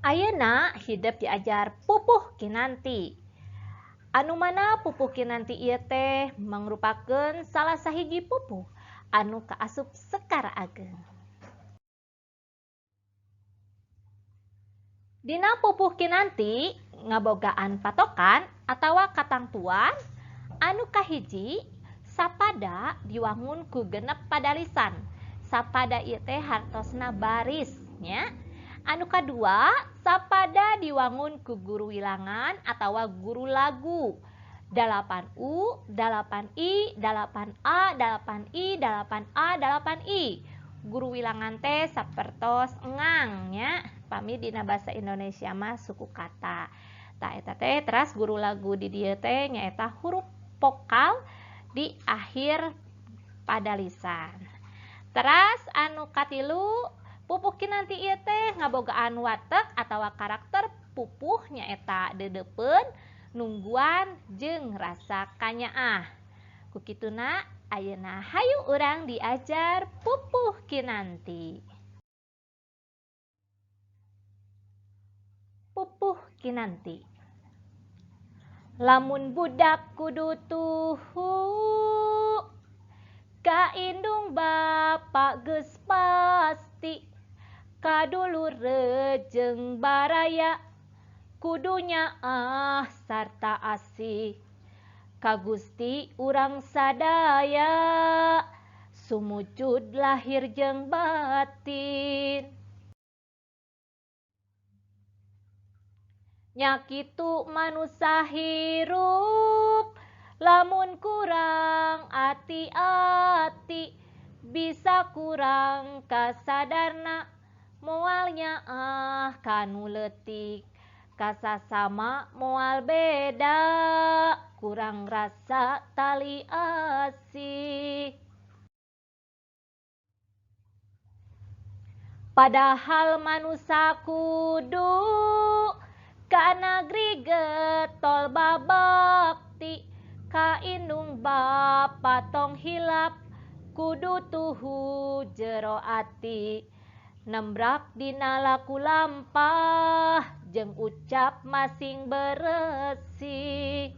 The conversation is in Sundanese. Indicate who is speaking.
Speaker 1: Ayeuna hidep diajar pupuh kinanti. Anu mana pupuh kinanti ieu teh mangrupakeun salah sahiji pupuh anu kaasup Sekar Ageng. Dina pupuh kinanti ngabogaan patokan atawa katangtuan anu kahiji sapada diwangun ku genep padalisan. Sapada ieu teh hartosna baris nya. Anu kadua sapada diwangun ku guru wilangan atawa guru lagu. 8 U, 8 I, 8 A, 8 I, 8 A, 8 I. Guru wilangan teh sapertos engang nya, pami dina bahasa Indonesia mah suku kata. Tah, eta teh teras guru lagu di dieu teh nyaeta huruf vokal di akhir padalisan. Teras anu katilu, pupuh kinanti ieu teh ngabogaan watek atawa karakter pupuh, nyaeta deudeupeun, nungguan, jeung rasa kanyaah. Ku kituna ayeuna hayu urang diajar pupuh kinanti. Pupuh kinanti. Lamun budak kudu tuhu ka indung bapa, geus pasti kadulur jeung baraya kudu nyaah sarta asih ka Gusti urang sadaya, sumujud lahir jeung batin. Nya kitu manusa hirup, lamun kurang ati-ati bisa kurang kasadarna, moal nyaah ka nu leutik, ka sasama moal beda, kurang rasa tali asih. Padahal manusa kudu ka nagri getol babakti ka indung bapa, tong hilap kudu tuhu jero ati, nembrak dina laku lampah jeung ucap masing beresih.